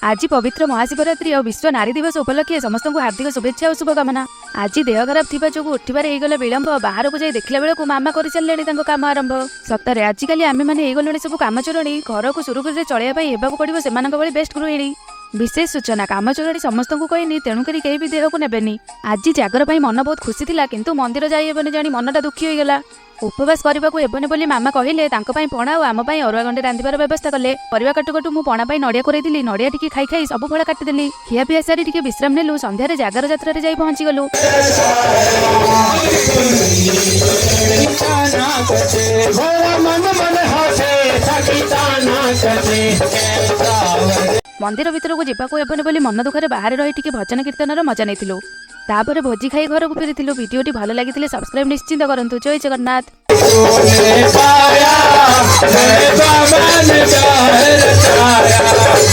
ଆଜି ପବିତ୍ର ମହାଶିବରାତ୍ରି ଆଉ ବିଶ୍ୱ ନାରୀ ଦିବସ ଉପଲକ୍ଷେ ସମସ୍ତଙ୍କୁ ହାର୍ଦ୍ଦିକ ଶୁଭେଚ୍ଛା ଓ ଶୁଭକାମନା। ଆଜି ଦେହ ଖରାପ ଥିବା ଯୋଗୁଁ ଉଠିବାରେ ହେଇଗଲା ବିଳମ୍ବ। ବାହାରକୁ ଯାଇ ଦେଖିଲା ବେଳକୁ ମାମା କରିସାରିଲେଣି ତାଙ୍କ କାମ ଆରମ୍ଭ। ସତରେ ଆଜିକାଲି ଆମେମାନେ ହେଇଗଲୁଣି ସବୁ କାମଚୋରଣୀ। ଘରକୁ ସୁରୁଖୁରୁରେ ଚଳେଇବା ପାଇଁ ହେବାକୁ ପଡ଼ିବ ସେମାନଙ୍କ ଭଳି ବେଷ୍ଟ ଗୃହିଣୀ। ବିଶେଷ ସୂଚନା, କାମଚୋରଣୀ ସମସ୍ତଙ୍କୁ କହିନି, ତେଣୁକରି କେହି ବି ଦେହକୁ ନେବେନି। ଆଜି ଜାଗର ପାଇଁ ମନ ବହୁତ ଖୁସି ଥିଲା, କିନ୍ତୁ ମନ୍ଦିର ଯାଇ ହେବନି ଜାଣି ମନଟା ଦୁଃଖୀ ହୋଇଗଲା। ଉପବାସ କରିବାକୁ ହେବନି ବୋଲି ମାମା କହିଲେ। ତାଙ୍କ ପାଇଁ ପଣା ଆଉ ଆମ ପାଇଁ ଅରୁଆ ଗଣ୍ଡେ ରାନ୍ଧିବାର ବ୍ୟବସ୍ଥା କଲେ। ପରିବା କାଟୁ କାଟୁ ମୁଁ ପଣା ପାଇଁ ନଡ଼ିଆ କୋରେଇଥିଲି। ନଡ଼ିଆ ଟିକେ ଖାଇ ଖାଇ ସବୁ ଫଳ କାଟିଦେଲି। ଖିଆ ପିଆ ସାରି ଟିକେ ବିଶ୍ରାମ ନେଲୁ। ସନ୍ଧ୍ୟାରେ ଜାଗର ଯାତ୍ରାରେ ଯାଇ ପହଞ୍ଚିଗଲୁ। मन मन हसे सखी ताना कसे। ମନ୍ଦିର ଭିତରକୁ ଯିବାକୁ ହେବନି ବୋଲି ମନ ଦୁଃଖରେ ବାହାରେ ରହି ଟିକେ ଭଜନ କୀର୍ତ୍ତନର ମଜା ନେଇଥିଲୁ। ତାପରେ ଭୋଜି ଖାଇ ଘରକୁ ଫେରିଥିଲୁ। ଭିଡ଼ିଓଟି ଭଲ ଲାଗିଥିଲେ ସବସ୍କ୍ରାଇବ ନିଶ୍ଚିତ କରନ୍ତୁ। ଜୟ ଜଗନ୍ନାଥ। तूने पाया मैं बाबा ने प्यार रचाया।